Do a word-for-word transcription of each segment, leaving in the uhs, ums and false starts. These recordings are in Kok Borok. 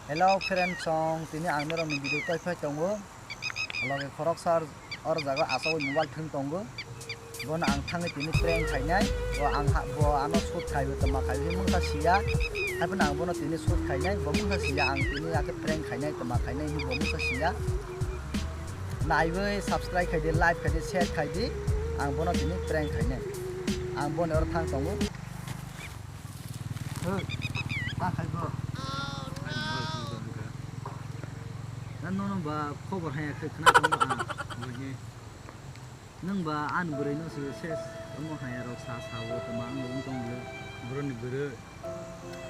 Hello friend song, tini ang norokni video toi phai tongo. Loge khoroksa or jaga asogwi mobile thwng tongo. Bono ang thangwi tini prank khainai. Bo ang ha, bo ano shoot khaiwi tongma khaiwi mungsa siya. Haiphano ang bono tini shoot khainai, bo mungsa siya. Ang tini ake prank khainai, tongma khainai, bo mungsa siya. Naiwi subscribe khaidi, like khaidi, share khaidi. Ang bono tini prank khainai. Ang boni oro thang tongo. Hey, ta khai bro. Na nono ba khobor haya khe khna tong ba. Nwng ba ani bwrwi no se ses omo haya rok sa sa o tongma ang wng tong le. Bro ni bwrwi.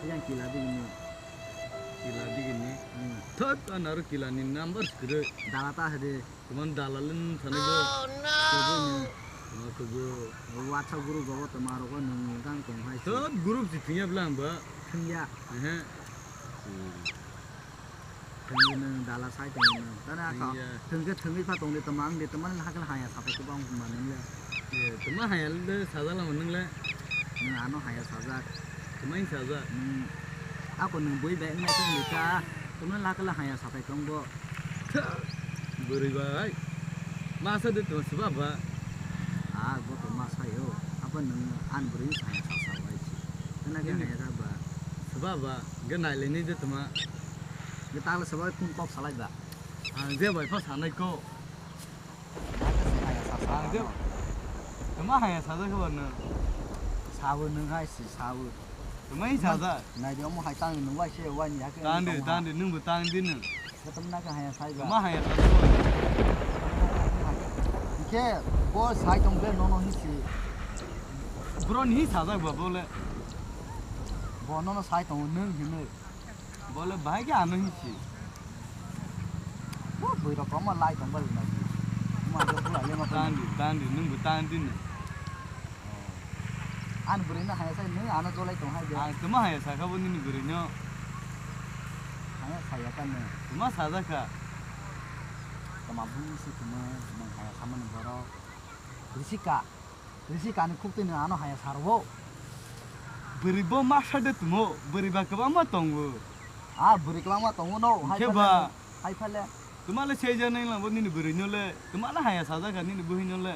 Yang kila di ni. Kila di ni. Hmm. Thot anaro kila ni number kwrwi. Dala ta hade. Teman dalal wng thani bo. Kubu ni. Teman kubu. WhatsApp group rogo toma rogo nwng gang tong hai se. Thot group si thwngya bla ang ba. Thwngya. Ehe. Thwngya nwng dala sai tong nwng. Tana ka. Thwngya. Thwngke thwngwi pha tong de toma ang de toma nwng hakhe haya sapai kubu ang ma nwng le. Ye, toma haya le sajala ma nwng le. Nwng ano haya sajak. Toma hing sajak. Nwng ako nwng bui bai wngya tong de ka. Toma lakhe la haya sapai tong bo. Bwrwi bai. Masa de tong seba ba. Ah, bo to masa yo. Apa nung an bwrwi saya sa sa bai si. Kena ke haya sa ba. Seba ba. Ge nai le ni de toma. Ge tala seba kun kok salai ba. Ang je bai pha sanai ko. Ang je. Toma haya sa ja ko ba nung. Sabu nung hai si sabu. Toma hing sa ja. Nai de mo hai tang nung bai se wai ni ya ke. Tang de, tang de, nung bu tang de nung. Tama haya sai ba. Tama haya sai ba. Ke bo sai tong be nono hisi. Bro ni sajak ba bole. Bo nono sai tong nung hino. Bole bai ke ano hisi. Bo boi rok ma lai tong ba na. Ma do bula le ma tang. Tandi, tandi, nung bu tang din. Ani bwrwi no haya sai nung ano jolai tong hai de. Ang tuma haya sakha bo nini bwrwi no. Haya saya kan no. Tuma sajak kha. Tama bung si tuma nang haya samani borok. Risika. Risika ni khuk twi nung ano haya sarwo. Bwrwi bo ma sa de tumo. Bwrwi ba kwbangma tongo. Ah, bwrwi kwbangma tongo no. Hai phale. Hai phale. Tuma le sei ja nai lang bo nini bwrwi no le. Tuma le haya sajak kha nini bwrwi no le.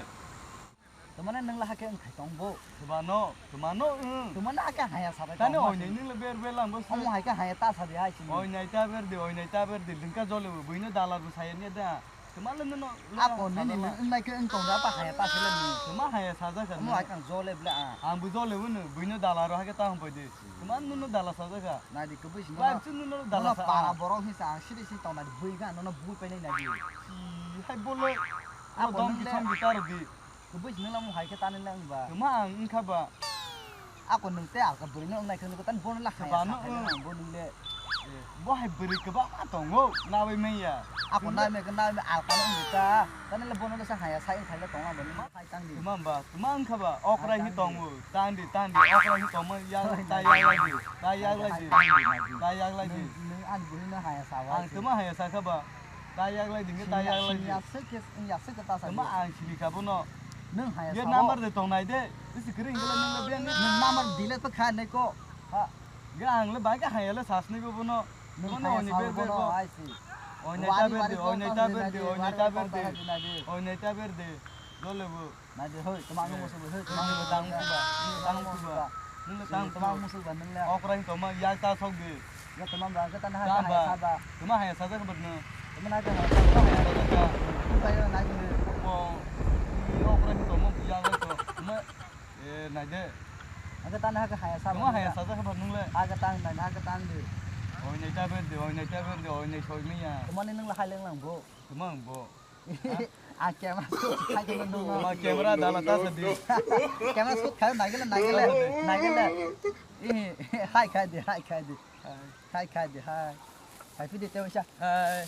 Tamane nung lahake wng khai tong bo. Twmano, twmano wng. Twmano ake haya sabai tong. Tani oinai nung le ber ber lang bo se. Omo hai khe haya ta sabi hai sini. Oinai ta ber de, oinai ta ber de, lingka jole bo, buino dalar bo saya ni da. Twmano nono. Ako nini nung wng nai khe wng tong da, apa haya ta sele ni. Twma haya sajak kha. Omo hai kang jole bla a. Ang bo jole bo no, buino dalar hake ta hum pai de. Twmano nono dalar sajak kha. Nai di kubui sini. Ba chu nono dalar sa. Para borok hisa ang sidi sini tong nai di bui ga nono bui pai nai nai di. Si hai bole. Ako dom nung ki le. Thong ki tar di. Kubui sini lamung hai khe tani lang ba. Tuma ang wngkha ba. Ako nung te alka bwrwi no wngnai khe nukgo tani bono la haya sa khaina ang bo nung le. Bo hai bwrwi kwbangma tongo nawi manya. Ako nai me khe nai me alka no wngkha. Tani le bono le sa haya sai wngkha le tong ang bo nung ma hai tang di. Tuma ba, tuma wngkha ba okra hi tongo. Tang di, tang di, okra hi tongma yang ta yak lai di. Ta yak lai di. Ta yak lai di. Nung ani bwrwi no haya sa. Ang tuma haya sa kha ba. Ta yak lai di, ta yak lai di. Sini ya se ke, ya se ke ta sa. Tuma ang sini kha bono. Nung haya sa. Ye number de tong nai de. Bisi kering gula nung le biang ni. Nung number delete pa kha nai ko. Ha. Ga ang le bai ka haya le sas ni go bono. Nung haya sa bono ai si. Oi nai ta ber de, oi nai ta ber de, oi nai ta ber de. Oi nai ta ber de. Dole bo. Nai de hoi, tama ang musu hoi. Nung le tang musu ba. Nung le tang musu ba. Nung le tang musu ba nung le. Okra hi toma yak ta sok de. Ya tama ba ka ta na ha ba. Tama haya sa ja ka ba nung. Tama na ka haya sa ja ka. Nung ba ya nai de. Bo. Okra hi toma yak ta sok. Tama Eh, nai de. Aga tan ha ka haya sa. Tuma haya sa ja kha nung le. Aga tan nai, aga tan de. Oi nai ta ber de, oi nai ta ber de, oi nai soi mi ya. Tuma ni nung la hai leng lang bo. Tuma ang bo. A camera shoot khai de nung. Ma camera dala ta sa de. Camera shoot khai nai gele, nai gele, nai gele. Eh, hai khai de, hai khai de. Hai khai de, hai. Hai phi de te sa. Hai.